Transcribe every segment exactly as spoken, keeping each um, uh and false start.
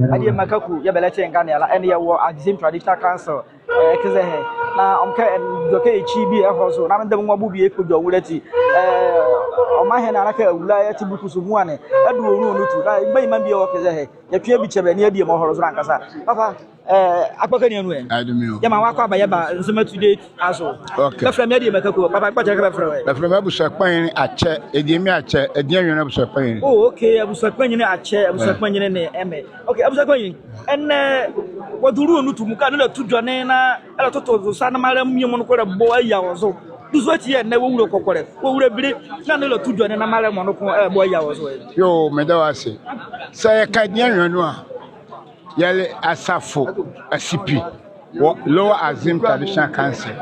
Adiema Kaku, yɛɛ bɛlɛtye ye nganeɛ la, ɛnee yɛwɔ Axim Traditional Council, eh, ɛke zɛhae. Na ɔmkɛ, eh, edwɛkɛ ekyi bie ɛhɔ zo, na mendɛ mɔɔ bie ɛkpondwo nwolɛ ati. Eh, ɔmanhene anaa kɛ Awulae Ati Bruku so muane, ɛde ɔ nu ɔ nu tu. Na mgbanyima bie ɛwɔ ɛke zɛhae. Yɛtwea bikyɛ bɛ, na yɛadie mɔɔ hɔle zo ankasa. Papa, eh, akpaka ne anu ɛ? Adom o. Yɛmaa wɔ akwaaba yɛba Nzema Today azo. Okay. Bɛfɛlɛ me Adiema Kaku, papa, kpɔkyɛ kɛ bɛfɛlɛ wɔ ɛ? Bɛfɛlɛ me Abusua Kpanyinli Akyɛ, Adiema Akyɛ, Adiema Akyɛ, Abusua Kpanyinli. Oh, okay, Abusua Kpanyinli Akyɛ, Abusua Kpanyinli ne ɛmɛ. Okay, Abusua Kpanyinli, ɛnɛ wɔde ɔ nu ɔ nu tu, mɔɔ kɛ ne ɛlɛtu dwɛne na ɛlɛtoto zo sa na mraalɛ mɔ noko ɛlɛbɔ ɛyia wɔ zo. Duzu ati yɛɛ ɛnɛ wɔwula kɔkɔlɛ, wɔwula ebile, na ne ɛlɛtu dwɛne na mraalɛ mɔ noko ɛlɛbɔ ɛyia wɔ zo ɛ? Yoo, meda wɔ ase. Saa yɛka Adiema anu a, yɛle asafo asipi wɔ Lower Axim Traditional Council.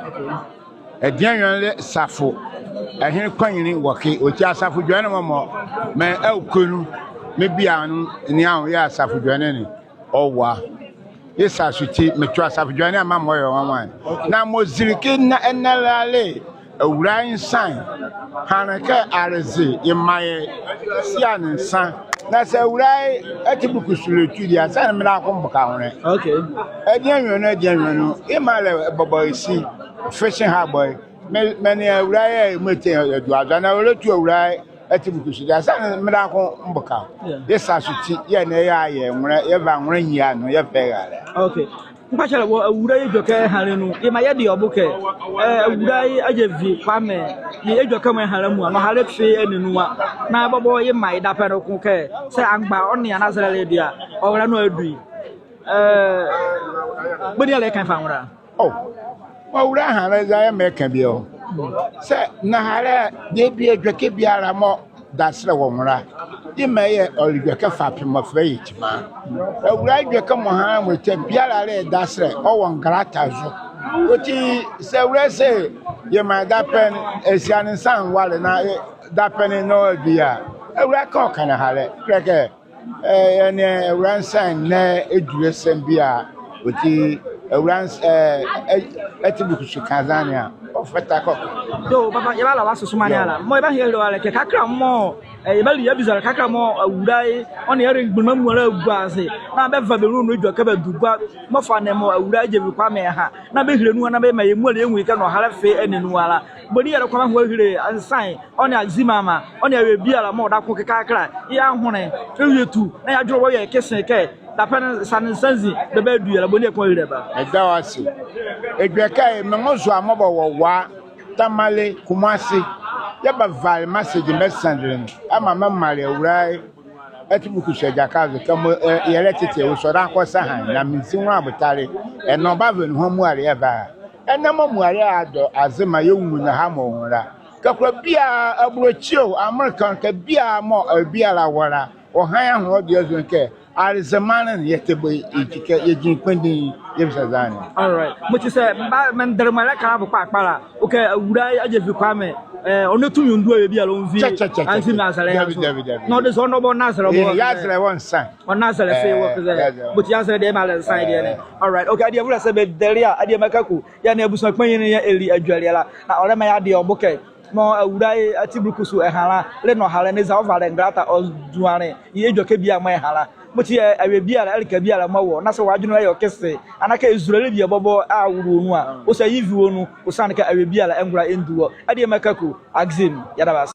Adiema le safo, ɛhene kpanyinli wɔ ɛke, ɔti asafo dwɛne ne mɔɔ, mɔɔ me Awoka nu, me bie anu, ne anwo yɛɛ asafo dwɛne ne ɔwɔ a. Ye saa nso ti, meto asafo dwɛne ne maa mɔɔ yɛ nwanwa. Na mɔɔ zile ɛke na ɛnɛ rale Awulae Nsae hanle kɛ aleze yemaa yɛ sia ne nsa. Na saa Awulae Ati Bruku so ɛlɛtu deɛ a, saa ne mraalɛ ko mboka nwolɛ. Okay. Adiema anu, Adiema anu, yemɔ a ɛlɛbɔbɔ ye si, Fishing Harbour ye. Me, me nee Awulae yɛɛ yɛmɔ ɛte yɛdua dua, na ɔlɛtu Awulae Ati Bruku so deɛ a, saa ne mraalɛ ko mboka. Yeah. Ye saa nso ti, yɛɛ ɛnɛ yɛyɛ nwolɛ, yɛva nwolɛ nyia nu, yɛva ɛrale. Okay. Mekpɔkyɛ la wɔ Awulae edwɛkɛ ɛhanlɛ nu, yemaa yɛde ɔ bo kɛ, eh, Awulae Agyevi Kwame, ne edwɛkɛ mɔɔ ɛhanlɛ mua, nɔhalɛ fee ɛnle nu a. Na bɔbɔ yemaa ye dapɛne ko kɛ, saa amgba ɔnea na zɛlɛle ye deɛ a, ɔwala nu adu ye. Eh, boni ɛlɛka ye ɛfa nwolɛ a? Oh, mɔɔ Awulae hanlɛ za yɛɛ meka bie ɔ. Saa nɔhalɛ, debie edwɛkɛ biala mɔɔ da sɛlɛ wɔ nwolɛ a, yemɔ yɛɛ ɔle edwɛkɛ fapem mɔɔ fɛlɛ yɛ Gyima. Awulae edwɛkɛ mɔɔ hanlɛ mɔɔ ɛti biala ɛlɛda sɛlɛ, ɔwɔ ngrata zo. Ɔti saa Awulae se yemaa ye dapɛne, sia ne nsa anwale na, eh, dapɛne na ɔadu ye a, Awulae ka ɔka nɔhalɛ. Kɛlɛ kɛ, eh, yɛnea Awulae Nsae ne edwulɛ sɛm biala. Ɔti Awulae Nsae, eh, eh, Ati Bruku so ka zane a, ɔfata kɛ ɔka. Yoo, papa, yɛbala wɔ asosomalie ala. Mɔɔ yɛbaha yɛahile wɔ a le kɛ, kakra mɔɔ, eh, yɛbali yɛabiza le kakra mɔɔ Awulae, ɔnea yɛrɛngbunluma muala agu aze, na bɛva bɛ nu ɔ nu edwɛkɛ bɛadu gua, mɔɔ fa nee mɔɔ Awulae Agyevi Kwame ɛha, na bɛhile nu a, na bɛmaa yɛ muala yɛnwu ye kɛ nɔhalɛ fee ɛnle nu ala. Boni yɛlɛkɔ yeaha yeahile Nsae, ɔnea Axim Ama, ɔnea awie biala mɔɔ ɔda ko kɛkala, ye ahonle, ɛwie tu, na yeadwenle wɔ yɛ kɛse kɛ, dapɛne sia ne nsa anzi, bɛbadu ye la, boni yɛlɛkɔ yeahile bɛ? Meda wɔ ase. Edwɛkɛ ye, me nwo zo a mɔbɔ wɔ Wa, Tamale, Kumasi, yɛbavale message messendele, amaa mɛmale Awulae Ati Bruku so agyakɛ azo kɛ mɔɔ, eh, yɛlɛtete wɔ sɔdankɔ sa ɛha, na menzi nwolɛ abotale, ɛnɛ ɔbava nuhua muala yɛva a. Ɛnɛ mɔɔ muala yɛadɔ aze maa yɛnwu nɔhalɛ mɔɔ ɔwɔ nwolɛ a, kakula biala, Abolokyi o, Amerika, ka biala mɔɔ, eh, biala wɔ la, ɔha yɛahonle ɔde azo kɛ, aleze maanle ne yɛtɛ bɔ ye, yɛgyi kɛ, yɛgyi kpundii, yɛbisa zane. All right. Mɔti saa, meba, mendele mɔɔ ɛlɛka la bo kpalakpala. Okay, Awulae Agyevi Kwame, eh, ɔnle tumi ɔndu awie biala ɔnvi. Kyɛ, kyɛ, kyɛ, kyɛ. Anzi na azɛlɛ ye azo. Dabi, dabi, dabi. Na ɔde zɔ ɔnle bɔ na azɛlɛ wɔ. Eh, ye azɛlɛ wɔ nsa. Ɔnle azɛlɛ fee wɔ ɛke zɛhae. Eh, ye azɛlɛ. Mɔti ye azɛlɛ deɛ, ɛmaa le nsa deɛ ne. Eh. All right. Okay, adiema, ɛfɛlɛ sɛ medele a, Adiema Kaku, yɛnea Abusua Kpanyinli ne yɛle adwelie la. Na ɔlɛmaa yɛade ɔ bo kɛ, mɔɔ Awulae Ati Bruku so ɛhanlɛ, le nɔhalɛ ne eza ɔvale ngrata ɔduanle ye edwɛkɛ biala mɔɔ ɛhanlɛ. Mɔti yɛɛ, awie biala, ɛleka biala mɔɔ ɛwɔ, na saa wɔ adwenle ɛyɛ ɔ kɛse, anaa kɛ ezulelɛ bie bɔbɔ a ɔwɔ ɔ nu a, ɔsa yevi ɔ nu, ɔsiane kɛ awie biala ɛngola ɛndu hɔ. Adiema Kaku, Axim, yɛda bɛ ase.